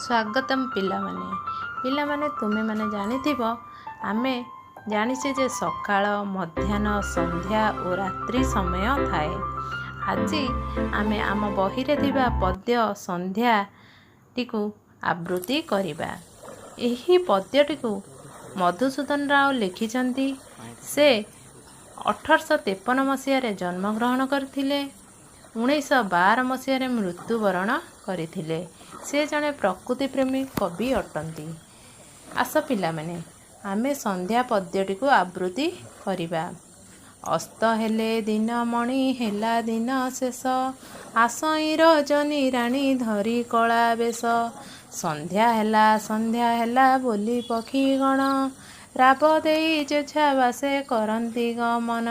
ସ୍ୱାଗତମ ପିଲାମାନେ। ପିଲାମାନେ, ତୁମେମାନେ ଜାଣିଥିବ, ଆମେ ଜାଣିଛେ ଯେ ସକାଳ, ମଧ୍ୟାହ୍ନ, ସନ୍ଧ୍ୟା ଓ ରାତ୍ରି ସମୟ ଥାଏ। ଆଜି ଆମେ ଆମ ବହିରେ ଥିବା ପଦ୍ୟ ସନ୍ଧ୍ୟାଟିକୁ ଆବୃତ୍ତି କରିବା। ଏହି ପଦ୍ୟଟିକୁ ମଧୁସୂଦନ ରାଓ ଲେଖିଛନ୍ତି। ସେ 1853 ମସିହାରେ ଜନ୍ମଗ୍ରହଣ କରିଥିଲେ, 1912 ମସିହାରେ ମୃତ୍ୟୁବରଣ କରିଥିଲେ। ସେ ଜଣେ ପ୍ରକୃତିପ୍ରେମୀ କବି ଅଟନ୍ତି। ଆସ ପିଲାମାନେ, ଆମେ ସନ୍ଧ୍ୟା ପଦ୍ୟଟିକୁ ଆବୃତ୍ତି କରିବା। ଅସ୍ତ ହେଲେ ଦିନ ମଣି, ହେଲା ଦିନ ଶେଷ, ଆସଇ ରଜନୀ ରାଣୀ ଧରି କଳା ବେଶ। ସନ୍ଧ୍ୟା ହେଲା, ସନ୍ଧ୍ୟା ହେଲା ବୋଲି ପକ୍ଷୀଗଣ ରାବ ଦେଇ ଯେଝା ବାସେ କରନ୍ତି ଗମନ।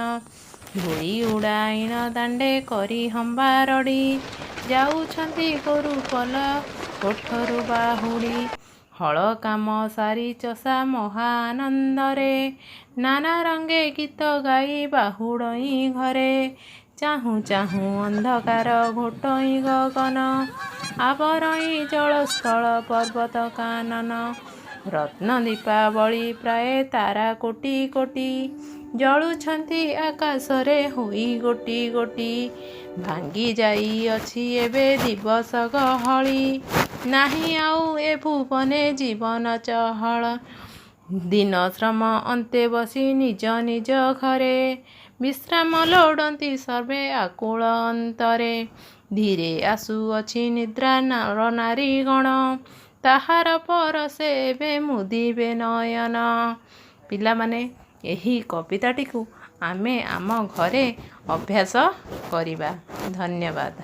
ଧୂଳି ଉଡ଼ାଇଣ ଦାଣ୍ଡେ କରି ହମ୍ବା ରଡ଼ି, ଯାଉଛନ୍ତି ଗୋରୁ ପଲ ଗୋଠରୁ ବାହୁଡ଼ି। ହଳ କାମ ସାରି ଚଷା ମହା ଆନନ୍ଦରେ ନାନା ରଙ୍ଗେ ଗୀତ ଗାଇ ବାହୁଡ଼ଇ ଘରେ। ଚାହୁଁ ଚାହୁଁ ଅନ୍ଧକାର ଘୋଟଇ ଗଗନ, ଆବରଇ ଜଳସ୍ଥଳ ପର୍ବତ କାନନ। ରତ୍ନ ଦୀପାବଳି ପ୍ରାୟ ତାରା କୋଟି କୋଟି ଜଳୁଛନ୍ତି ଆକାଶରେ ହୋଇ ଗୋଟି ଗୋଟି। ଭାଙ୍ଗି ଯାଇଅଛି ଏବେ ଦିବସ ଗହଳି, ନାହିଁ ଆଉ ଏ ଭୁବନେ ଜୀବନ ଚହଳ। ଦିନ ଶ୍ରମ ଅନ୍ତେ ବସି ନିଜ ନିଜ ଘରେ ବିଶ୍ରାମ ଲୋଡ଼ନ୍ତି ସର୍ବେ ଆକୁଳ ଅନ୍ତରେ। ଧୀରେ ଆସୁଅଛି ନିଦ୍ରା ନର ନାରୀଗଣ, ତାହାର ପରଶେ ଏବେ ମୁଦିବେ ନୟନ। ପିଲାମାନେ, ଏହି କବିତାଟିକୁ ଆମେ ଆମ ଘରେ ଅଭ୍ୟାସ କରିବା। ଧନ୍ୟବାଦ।